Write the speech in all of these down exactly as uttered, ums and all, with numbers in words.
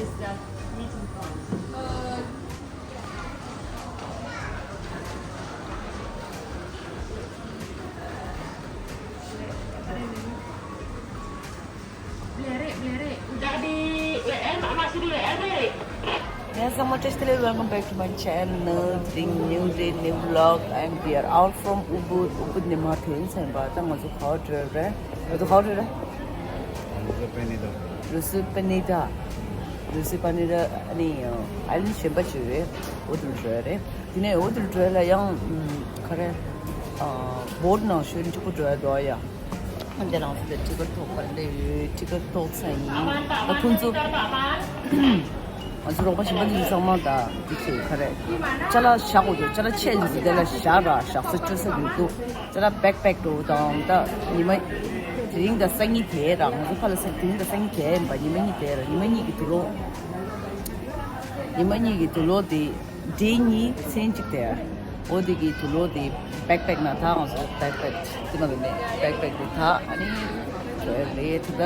Hey, so much, welcome back to my channel. Ding, new day, new vlog, and we are out from Ubud. Ubud ནས་མར་ཐོན་ཟིན་པ། ད་ང་ཚོ་ག་པར་འགྲོ་རེད། ང་ཚོ་ག་པར་འགྲོ་རེད། རུ་སུ་པ་ནི་ཏ། རུ་སུ་པ་ནི་ཏ་ཨ་ནི་ཨའི་ལེན་ཌི་གཞན་པ་ཞིག་རེད། འོ་དེར་འགྲོ་ཡ་རེད། དེ་ནས་འོ་དེར་འགྲོ་ཡ་ལ་ཡང་ཨམ་ག་རེ། ཨ་བོཊ་ནང་ཞོན་གཅིག་པོ་འགྲོ་ཡ་འདུག་ཡ། ཨ་འདི་རང་ཚོ་ཊི་ཀེ་ཊི་ཐོགས་པ་ལས་ཡོད། ཊི་ཀེ་ཊི་ཐོགས་ཚར་ཡིན། ད་ཁོང་ཚོ་ང་ཚོ་རོགས་པ་གཞན་པ་འདི་ཚང་མ་ད་འདི་ཚོ་ག་རེ། ཅ་ལག་བཞག་དགོས་འདུག་ཅ་ལག་ཆེ་འདི་ཚོ་དེ་ལ་བཞག་ར། བཞག་ས་སྤྱོད་ས་མི་འདུག་ཅ་ལག་བེག་པེག་འདྲ་བོ་དང་། ད་ཉི་མ་དེ་རིང་ད་སང་ཉིན་དེ་ར། ང་ཚོ་ཕར་ལ་སང་དེ་རིང་ད་སང་ཉིན་དེ་ཡིན་པ། ཉི་མ་གཉིས་དེ་ར། ཉི་མ་གཉིས་ཀྱི་དུག་ལོག་ཉི་མ་གཉིས་ཀྱི་དུག་ལོག་དེ་ཌེ་གཉིས་མཚན་གཅིག་དེ། འོ་དེ་གི་དུག་ལོག་དེ་བེག་པེག་ནང་ད་ང་ཚོ་བེག་པེག་དེ་མ་གི་མེད། བེག་པེག་དེ་ད་ཨ་ནི་འགྲོ་ཡ་རེད། དེ་ད་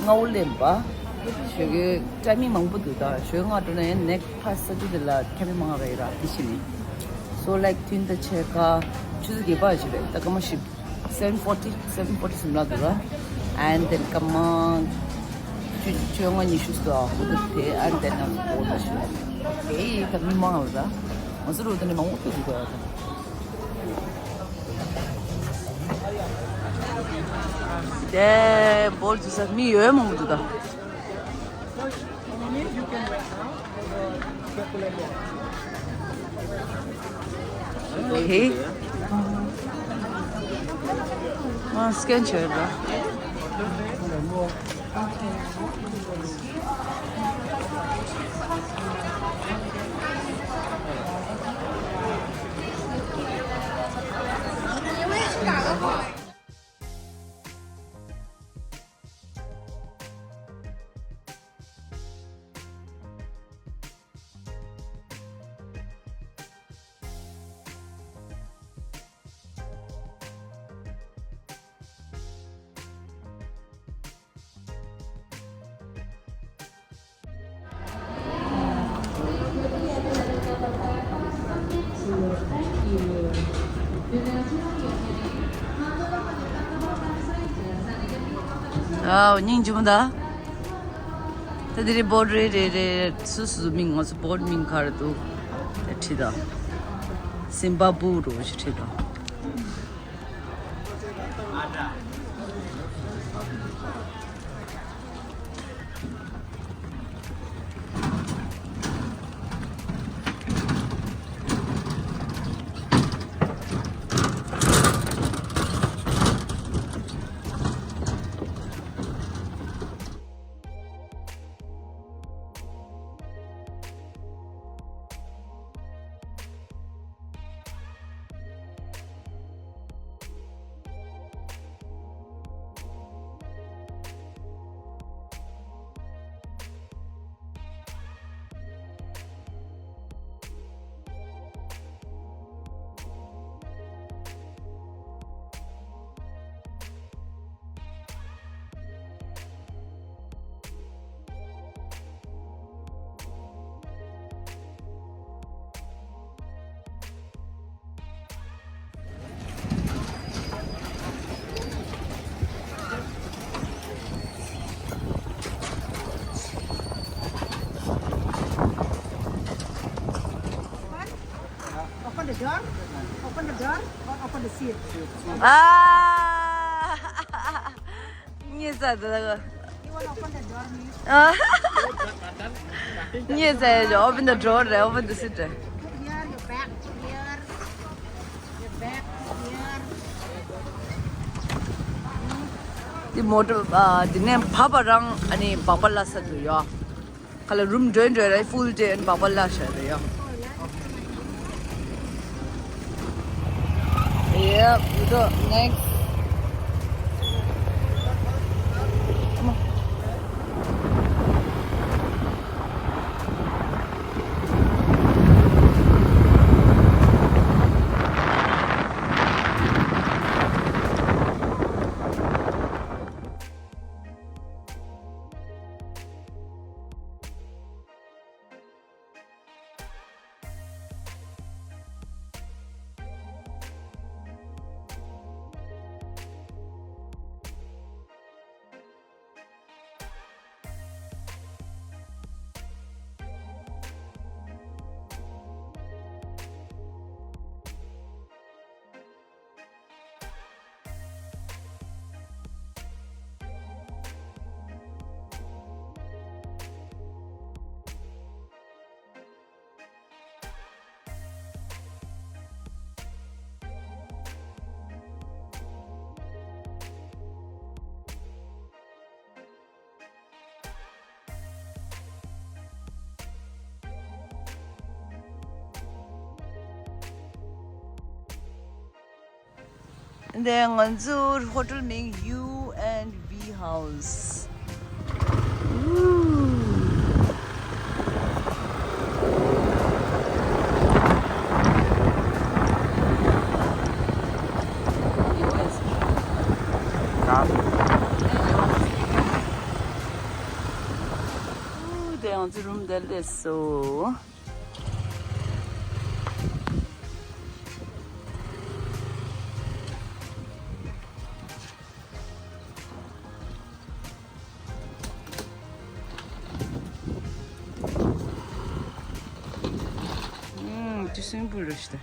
སྔ་བོ་ལེན་པ། ཞོགས་ཀས་ཊའི་མིང་མང་པོ་འདུག་ད་ཞོགས་ཀས་སྔ་དྲོ་ནས་ནེག་ཕ་ས་ཅི་དེ་ལ་ཊའི་མིང་མང་རེད་ར། དེ་བྱས་ནས་སོ་ལེག་ཐུན་ད་ཆེ་ཁ་ཆུ་ཚོད་བརྒྱད་པ་ཞིག་རེད། ད་སྐར་མ་བཞི། Seven forty, seven forty ཟིན་ལ་འདུག་ར། And then སྐར་མ་བཅུ་བཅོ་ལྔ་ཉི་ཤུ་འདུག་འོ་དེ། And then ང་ཚོ་བོཊ་ལ་ཞུ། ཨོ་ཁེ། ད་མི་མང་ལ་ར། ང་ཚོ་རུ་དེ་ནས་མང་པོ་ཐུག་འདུག་ག་དེ་བོཊ་འཛུལ་ས་མི་ཡོད་མང་པོ་འདུག་ག Okay. ང་སི་ཀེན་བྱས་པ། ཨའོ། སྙིང་རྗེ་མོ་ད། ད་དེ་རིང་བོཊ་རེད་རེད་རེད། སུ་སུ་མིང་། ང་ཚོ་བོཊ་མིང་ག་རེ་འདུག་དེ་བྲིས་དང་། སིམ་བྷ་བྷུ་རོ་ཞིག་བྲིས་དང་། Open the door. Open the door or open the seat. Ah! Yes, sir. You want to open the door, miss? Ah. Yes, sir. Open the door, open the seat. Put here, your bag put here. འདི་མོ་ཊ། ཨ། འདི་ནས་བབས་པ་རང་ཨ་ནི་སྦག་སྦག་སླ་ས་འདུག་ཡ། ཁ་ལ་རུམ་འགྲོ་འགྲོ་ར། ཕུལ་ཌེ་ཨན་སྦག་སྦག་སླ་ས་རེད་ཡ། Yep, we go next. Come on. འདི་ང་ཚོའི་ཧོ་ཊེལ་མིང་U and V House། འདི་ང་ཚོའི་རུམ་འདི་སླེབས་སོང་། ཨུམ། དེ་སུན་པོ་རེད་ཤག་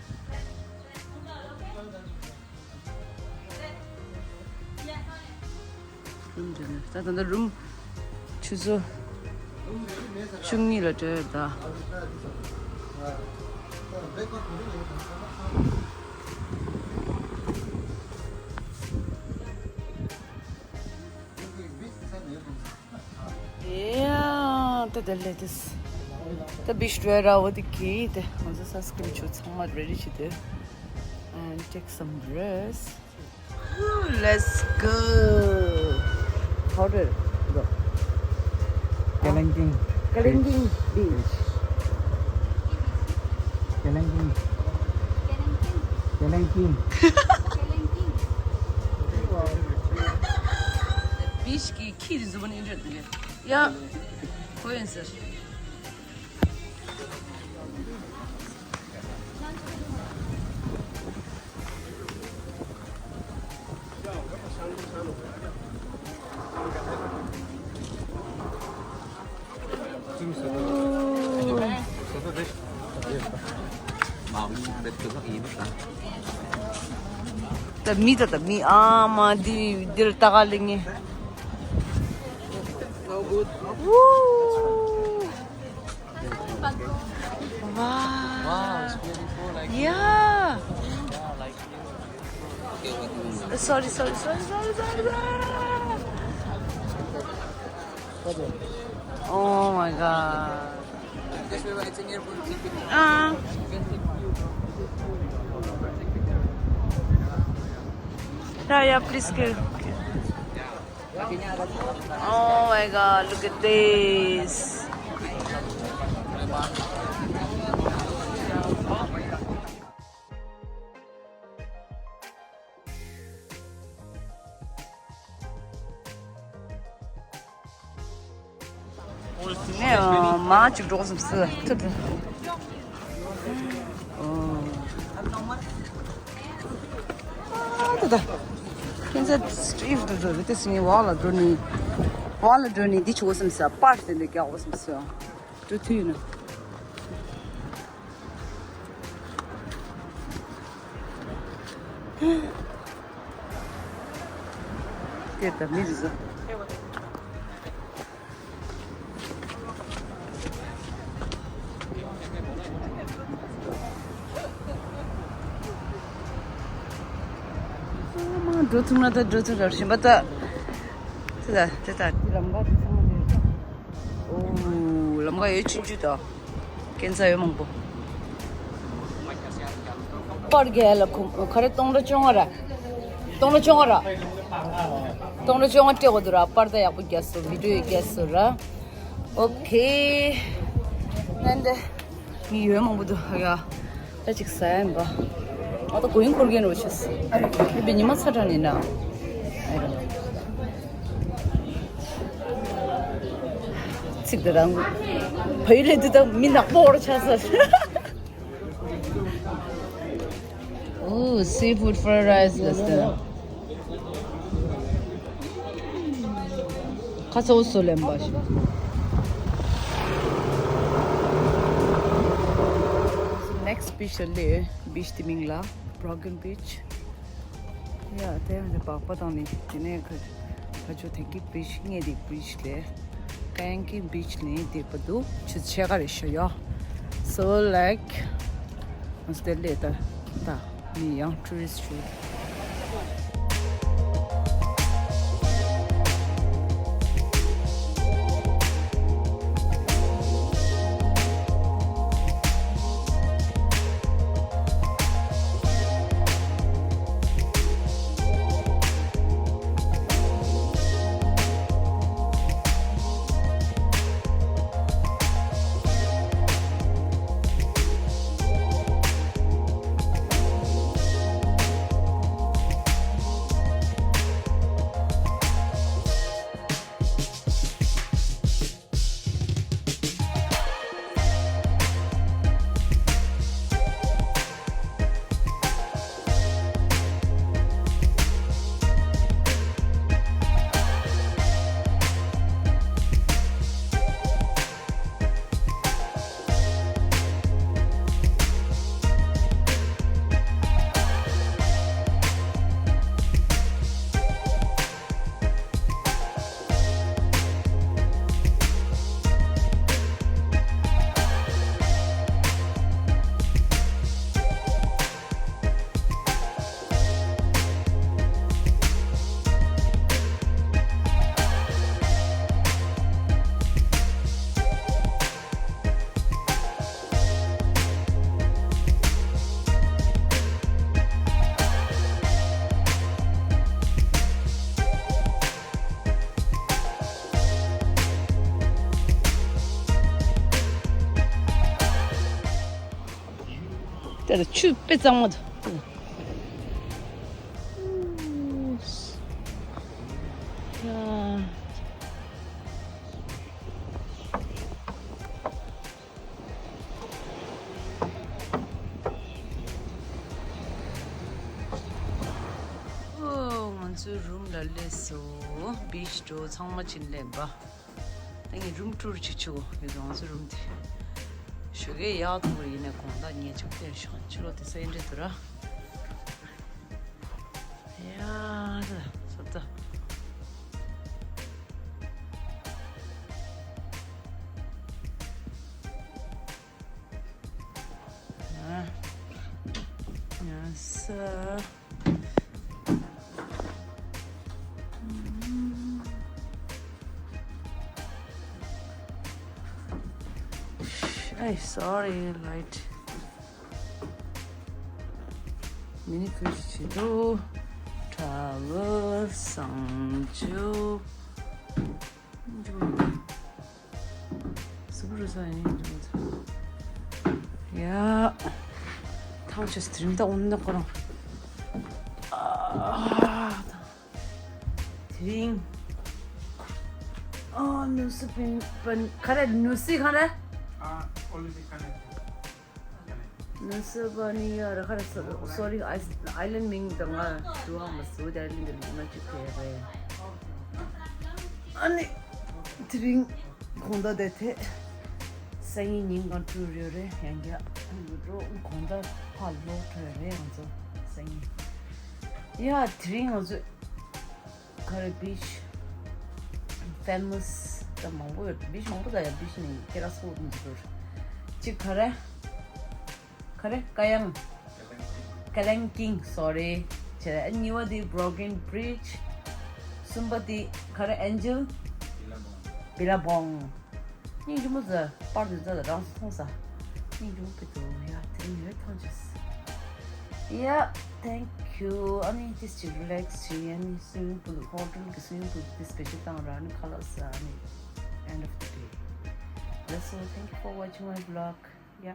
རུམ་དེ་ནི་ད་ད་ལྟ་རུམ་ཆུ་ཚོད་བཅུ་གཉིས་ལ་སྤྲད་ད། ཡ། ད་དེ་ལས་དེས། ད་བིཆ་འགྲོ་ར་འོ་དེ་གི་དེ་ང་ཚོ་སན་སི་ཀྲིན་ཆུ་ཚང་མ་རེ་ཌི་བྱེད་དེ། And take some rest. Let's go. How to go? Kelengking. Kelengking Beach. Kelengking. Kelengking. Beach གི་ཁྱི་དེ་ཚོ་ནི་འདྲ་འདུག་ཡ། ཁོ་ཡིན་ཟེར། ད་མི་ད་ད་མི་ཨ་མ་འདི་འདིར་ལྟ་ག་ལེ་ངེ། Woo! Wow. Wow, it's beautiful, like, yeah. Yeah, like, okay, but, mm. Sorry, sorry, sorry, sorry, sorry, sorry. Oh my God. This way, it's in your phone. Uh. Yeah, yeah, please go. Oh my God, look at this. ངས་མ་གཅིག་འགྲོ་བསམ་སི་ཐུབ། ཨ་ད་ད། ཁྱེད་ཚོ་སི་ཊི་རིཊ་འགྲོ་འགྲོ་རེད་དེ་སི་ངས་ཝག་ལ་འགྲོ་ནི། ཝག་ལ་འགྲོ་ནི་འདི་ཆུ་བོ་བསམ་སི་པར་དེ་འདྲ་རྒྱག་བསམ་སི། འགྲོ་དུས་ཡིན་ན། དེ་ད་མི་རེད་ཟེར། འགྲོ་ཐུབ་ན་ད་འགྲོ་ཐུབ་ར་ཞིམ་པ་ད། དེ་ད་དེ་ད་ལམ་ཁ་དེ་ཚང་མ་དེ། ཨོ། ལམ་ཁ་ཡོད་ཆུང་ཆུང་དང་། སྐྱིན་ཚ་ཡོད་མང་པོ། པར་རྒྱག་ལ་ཁོ་ག་རེ་སྟོང་ཕྲག་བཅོ་ལྔ་ར། སྟོང་ཕྲག་བཅོ་ལྔ་ར། སྟོང་ཕྲག་བཅོ་ལྔ་སྤྲད་དགོས་འདུག་ར། པར་ད་ཡག་པོ་རྒྱག་སོང་། བི་ཌི་ཡོ་རྒྱག་སོང་ར། ཨོ་ཁེ། ནན་དེ། མི་ཡོད་མང་པོ་འདུག་ཡ། ད་ཅིག་ཟ་ཡ་ཡིན་པ། ཨ་ད་གོ་ཡིན་འཁོར་མཁན་རོ་ཆེས། མི་བི་ཉི་མ་ཚ་དྲག་ནི་ན། ཚིག་དེ་རང་། བ་ཡུ་ལེ་དུ་དང་མི་ནག་པོ་འོར་ཆགས་ས། Oh, seafood fried rice ལ་ཟེར། ཁ་ཚ་འུ་སུ་ལེན་པ་ཞིག Next beach ལ་སླེབས། beach དེ་མིང་ལ་Broken Beach། ཡ་དེ་ཡང་དེ་སྦག་པ་བཏང་ནས་དེ་ནས་ཁ་ཁ་ཆུ་དེ་གི་beach ངས་དེ་beach ལས་Kayanking beach ནས་དེ་བར་དུ་ཆུ་ཕྱེད་ཀ་རེ་ཤོ་ཡོ། So like ང་ཚོ་དེ་ལས་ད་ད་མི་ཡང་tourist ཞུ། དེར་ཆུ་དཔེ་གཙང་མ་འདུག་ཨོ། ང་ཚོའི་རུམ་ལ་སླེབས་སོང་། བིཆ་འགྲོ་ཚང་མ་ཕྱིན་ལེན་པ། ད་ངས་རུམ་ཊུར་ཅིག་བྱེད་དགོས། ངས་ང་ཚོའི་རུམ་དེ་ཞོགས་ཀས་ཡག་ཐུག་པ་ཡིན་ནའི་དགོང་དག་ཉལ་ཆོག་བསྟན་ཤོག་ཕྱི་ལོགས་དེ་སེ་འདྲེ་དུ་ར། ཡ་ད་ཟོ་ད། ཡ་ས། Ay, sorry, light. Mini fridge ཆེ་དུ། ཊ་ཝལ། གསང་སྤྱོད། སུ་བུ་རུ་ས་ཡིན། ཡ། ཐང་ཆད། དེ་རིང་ད་འོ་ན་ཁོ་རང་། ཨ། དེ་རིང་། ཨ། ནུ་སི་པིན་པན་ག་རེ། ནུ་སི་ག་རེ། ཨ། ཨོ་ལི་ཕི་ཀ་ནེ། ནུ་སི་པ་ནི་ཡ་ར་ཁ་ར་སོ་རི། ཨའི་ལན་མིང་དང་ང་ཞུ་བ་མ་སུ་དེ་ཨའི་ལན་དེ་ལི་མ་ཅིག་ཕེ་རེ། ཨ་ནི་དེ་རིང་གོང་ད་དེ་ཐེ་སང་ཉིན་ཉིན་གང་ཁྲུ་རེ་རེ་ཡང་རྒྱ་འགྲོ། གོང་ད་ཕ་ལོ་ཁྲོས་རེ་ང་ཚོ་སང་ཉིན། ཡ་དེ་རིང་ང་ཚོ་ག་རེ་བིཆ་ཕེ་མོ་སི་ད་མང་པོ་ཡོད། བིཆ་མང་པོ་ད་ཡ་བིཆ་ནི་ཁྱེད་རང་སོ་འདི་འགྲོ་གཅིག་ག་རེ། ག་རེ། ཀ་ཡང་། ཀ་ལན་ཀིང་། སོ་རི། བྱས་ཨ་གཉིས་པ་དེ་བྷྲོ་ཀན་བྷྲིཇ། གསུམ་པ་དེ་ག་རེ། ཨན་ཇིལ། བི་ལ་བོང་། སྙིང་རྗེ་མོ་ཟ། པར་དུ་ཟ་ལ་རང་སོང་ཟ། སྙིང་རྗེ་མོ་དཔེ་འདུག་ཡ་དེ་རིང་ཡོད་ཐང་ཆད། ཡ། Thank you། ཨ་ནི་ཏིས་ཅིག་རི་ལེག་སི་བྱེད། ཨ་ནི་སུ་ཝིམ་པུལ། ཧོ་ཊེལ་གི་སུ་ཝིམ་པུལ་དེ་སྤེ་ཤལ་བཏང་ར། ཨ་ནི་ཁ་ལག་ཟ། ཨ་ནི་end of the day. That's all. Thank you for watching my vlog. Yeah.